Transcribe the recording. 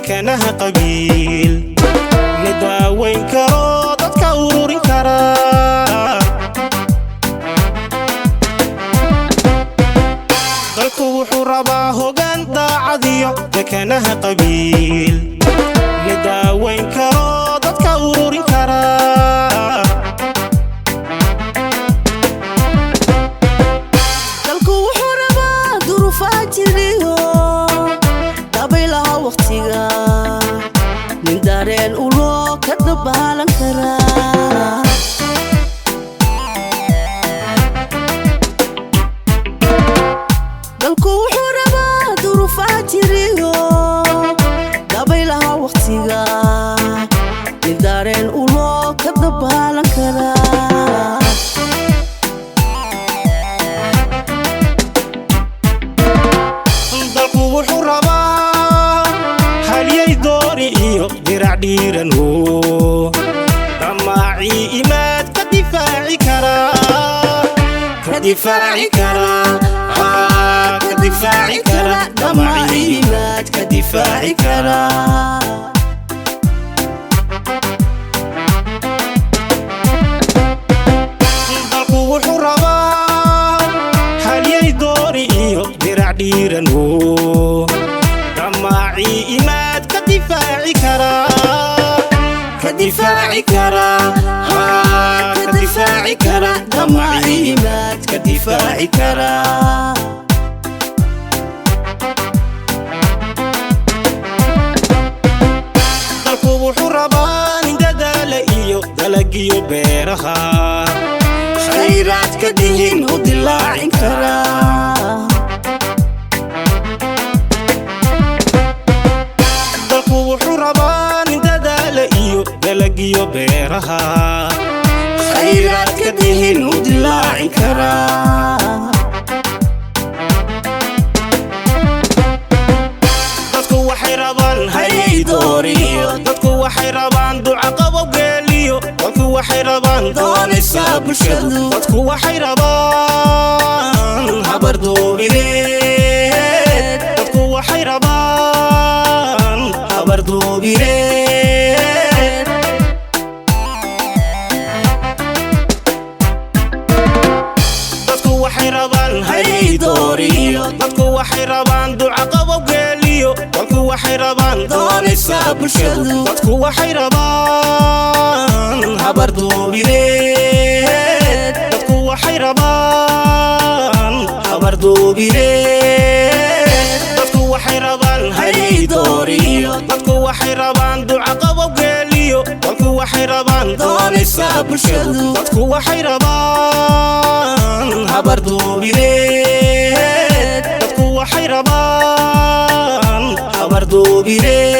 Dekanaha qabiil nidaaweyn karo, dadka ururin kara. Dalku wuxuu rabaa hogaan daacadiyo dekanaha qabiil nidaaweyn karo, dadka ururin kara. Dalku wuxuu rabaa duruufaa jiriyo dabaylaha wakhtiga, nin dareen uloo ka dabaalan karaa. Dalku wuxuu rabaa duruufaa jiriyo dabaylaha wakhtiga, nin dareen uloo ka dabaalan karaa. Dalku wuxuu rabaa halyay doori iyo dirac dhiiran oo damaacii imaad ka difaaci karaa, ka difaaci karaa, ka difaaci kara, damaacii imaad ka difaaci karaa. Dalku wuxuu rabaa halyay doori iyo dirac dhiiran oo damaacii imaad ka difaaci karaa, ka difaaci karaa, ka difaaci kara, damaacii imaad ka difaaci karaa. Dalku wuxuu rabaa nin dadaala iyo dalagiyo beeraha khayraadka dihin u dilaacin karaa. Dalku wuxuu rabaa nin dadaala iyo dalagiyo beeraha khayraadka dihin u dilaacin karaa. Dadku waxay rabaan hayay dooriyo, dadku waxay rabaan duca qabow geeliyo, dadku waxay rabaan doonaysaa bulshadu, dadku waxay rabaan habar duubineed, dadku waxay rabaan habar duubineed. Dadku waxay rabaan hayay dooriyo, dadku waxay rabaan duca qabow geeliyo, dadku waxay rabaan doonaysaa bulshadu, dadku waxay rabaan habar duubineed, dadku waxay rabaan habar duubineed. Dadku waxay rabaan hayay dooriyo, dadku waxay rabaan duca qabow geeliyo, dadku waxay rabaan doonaysaa bulshadu, dadku waxay rabaan habar duubineed, dadku waxay rabaan habar duubineed.